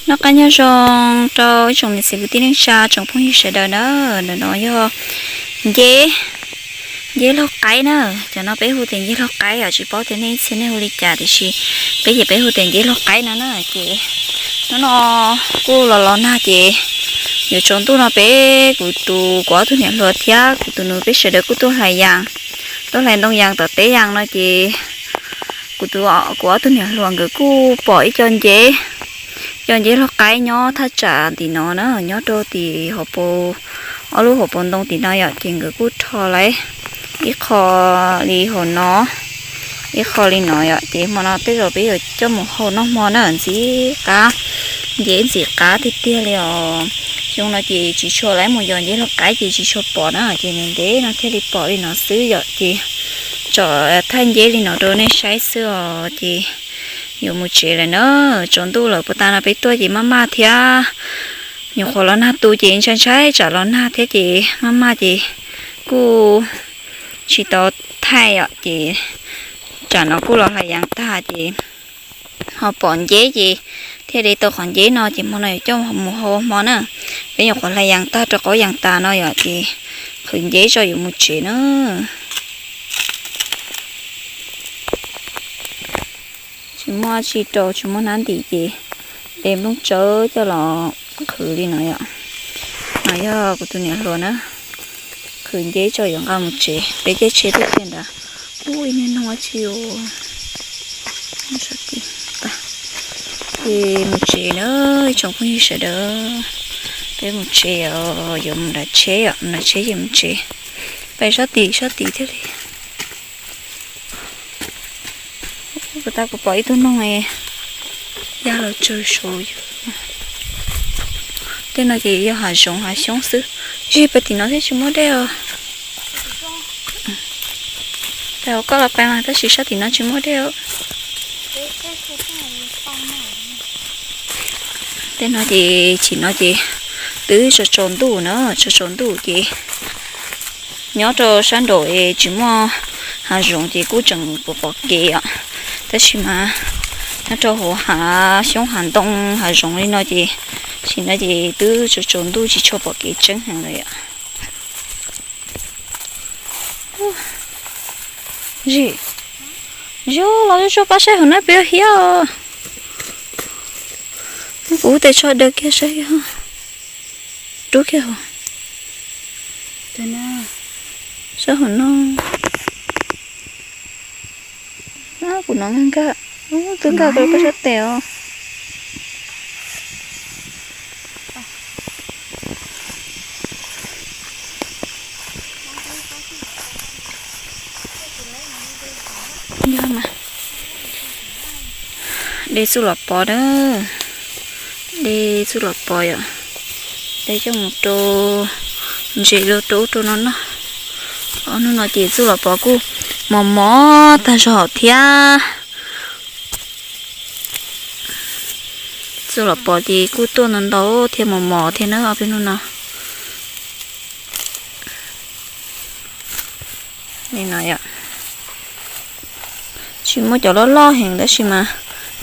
Noj qab nyob zoo rau ib tsoom niam txiv kwv tij neej tsa tsoom phooj ywg sawv daws na. Ntawm no yog nceb, nceb laug qaib na. Cov no peb hu tias nceb laug qaib os, tsis paub tias nej ib txhia nej hu li cas tiam sis peb ces peb hu tias nceb laug qaib no na. Ces hnub no kuj los los nag ces yuav tsaus ntuj no peb kuv tus, kuv ob tug niam hluas thiab kuv tus nus peb sawv daws kuj tuaj hlais yas, tuaj hlais ntoo yas tom teb yas no ces kuv tus, kuv ob tug niam hluas nkawd kuj pom ib co nceb, co nceb laug qaib nyob thaj tsam tim no na, nyob rau tim hauv paus, ob lub hauv paus ntoo tim no yom. Ces nkawd kuj rho lawm ib qho li hauv no, ib qho li no yom. Ces hmo no tej zaum peb yuav coj mus hau noj hmo na, ntxim qab, nceb ntxim qab tiag tiag li os. Xyoo no ces tsis tshua lawv mus yos nceb laug qaib ces tsis tshua pom na, ces ntev ntev no thiaj li pom li no xwb yom. Ces tsom thaij nceb li no rau nej saib xwb os. Ces yuav mus tsev lawm na, tsaus ntuj lawm, puag ta no peb tuaj ces maj maj thiab, nyuam qhuav los nag tu ces ntshai ntshai tsam los nag thiab ces maj maj ces kuj tsis tau thaij yom. Ces tsam no kuj los hlais yas tag ces ho pom nceb ces thiaj de tau qhov nceb no ces hmo no yuav coj mus hau hmo na. Peb nyuam qhuav hlais yas tag rau qaub yas tas no yom, ces qhwv nceb tso yuav mus tsev na. Tsis muaj tsi rau, tsis muaj hnab ntim ces de nplooj tsawb coj los qhwv li no yom. No yog kuv tus niam hluas na, qhwv nceb tso yuav nqa mus tsev, peb caij tsheb tuaj kiag ntawd. Ub, ib niag noog tsi os. Ces mus tsev na, ib tsoom phooj ywg sawv daws, peb mus tsev os, yuav mus nram tsheb os, mus nram tsheb ces mus tsev. Pais sab tid sab tid thiaj li. Puag ta kuv pom ib tug noog ya los tsawg saud. Tej no ces yog hav zoov hav xyoob xwb. Ib pais tim no thiab tsis muaj dej os. Pais hauv koj los pais mas tab sis sab tim no tsis muaj dej os. Tej no ces chim no ces twb tsaus tsaus ntuj na, tsaus tsaus ntuj ces nyob rau sab nraum es tsis muaj hav zoov ces kuj tseem pom pom kev os. Tab sis mas nyob rau hauv hav xyoob hav ntoo hav zoov li no ces, chim no ces twb tsaus tsaus ntuj tsis tshua pom kev tseeb heev lawm yom. Zim, zim los tsuag pab saib hauv no peb hiab os. Kuv tes tsho daws kiag saib, rub kiag hauv, saib hauv no. Kuv hnov nkag nkag, twb nkag rau koj sab tes os. De txuj lom pov na, de txuj lom pov yom, de coj mus rau ntses los rau ub rau no noj. Ob hnub no ces txuj lom pov kuj mos mos tag zog thiab. Txuj lom pov ces kuj tuaj ntau ntau thiab mos mos thiab na ob peb hnub no. Li no yom, tsis muaj cov loj loj heev tab sis mas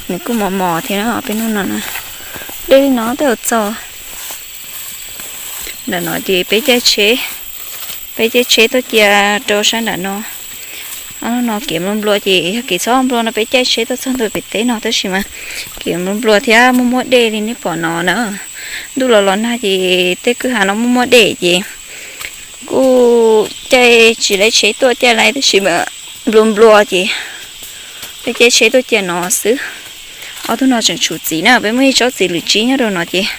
nws kuj mos mos thiab na ob peb hnub no na. Dej li no tej zaum txaus. Ntawm no ces peb caij tsheb, peb caij tsheb tuaj cia rau sab nram no. Ob hnub no kev nplua nplua ces yog kev txhob nplua no peb caij tsheb tuaj txog ntua pem teb no tab sis mas kev nplua nplua thiab muaj muaj dej li nej pom no na. Ntuj los los nag ces tej kwj ha no muaj muaj dej ces kuj caij tsis laib tsheb tuaj caij laib tab sis mas nplua nplua ces peb caij tsheb tuaj cia no xwb. Ob tug no tseem tshum txiv na, peb muaj ib tsob txiv lwm tsib nyob rau no ces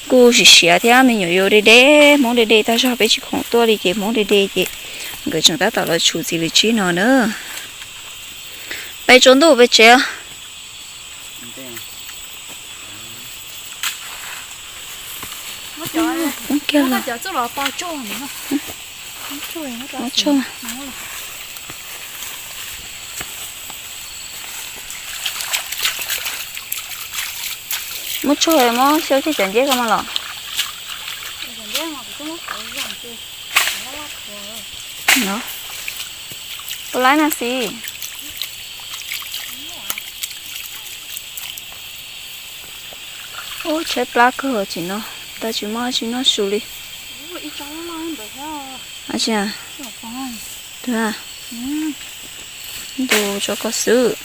kuj siav siav thiab me nyuam yaus de de, hmoob de de tag zog peb tsis khoom tuaj li ces hmoob de de ces nkawd tseem tab tom los tshum txiv lwm tsib no na. Peb tsaus ntuj peb tsev. Kiag los. Muab tshuaj muab xyab cov nceb ko mas los. Puas laib mas xis. Ub, tshaib plab kawg tseem no, tag tsis muaj dab tsi noj su li. Ntu tso koj xwb.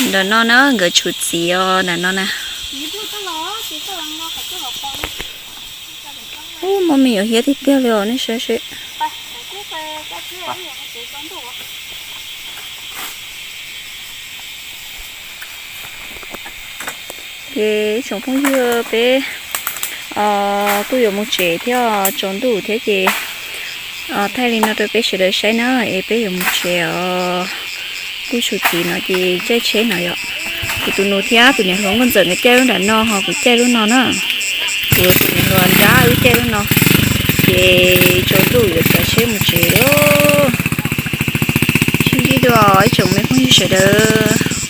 Nram no na, nkawd tshuv txiv os, nram no na. Ub, muaj me nyuam hiab tiag tiag li os, nej saib seb. Ces ib tsoom phooj ywg, peb kuj yuav mus tsev thiab, tsaus ntuj thiab ces thaij li no rau peb sawv daws saib na, es peb yuav mus tsev os. Kuj tshuv txiv no ces caij tsheb no yom. Kuv tus nus thiab tus niam hluas Nkauj Ntxawm nkawd caij lub nram no, ho kuv caij lub no na. Kuv tus niam hluas nrab wb caij lub no. Ces tsaus ntuj yuav tsav tsheb mus tsev lauj. Sib ntsib dua ib tsoom me phooj ywg sawv daws.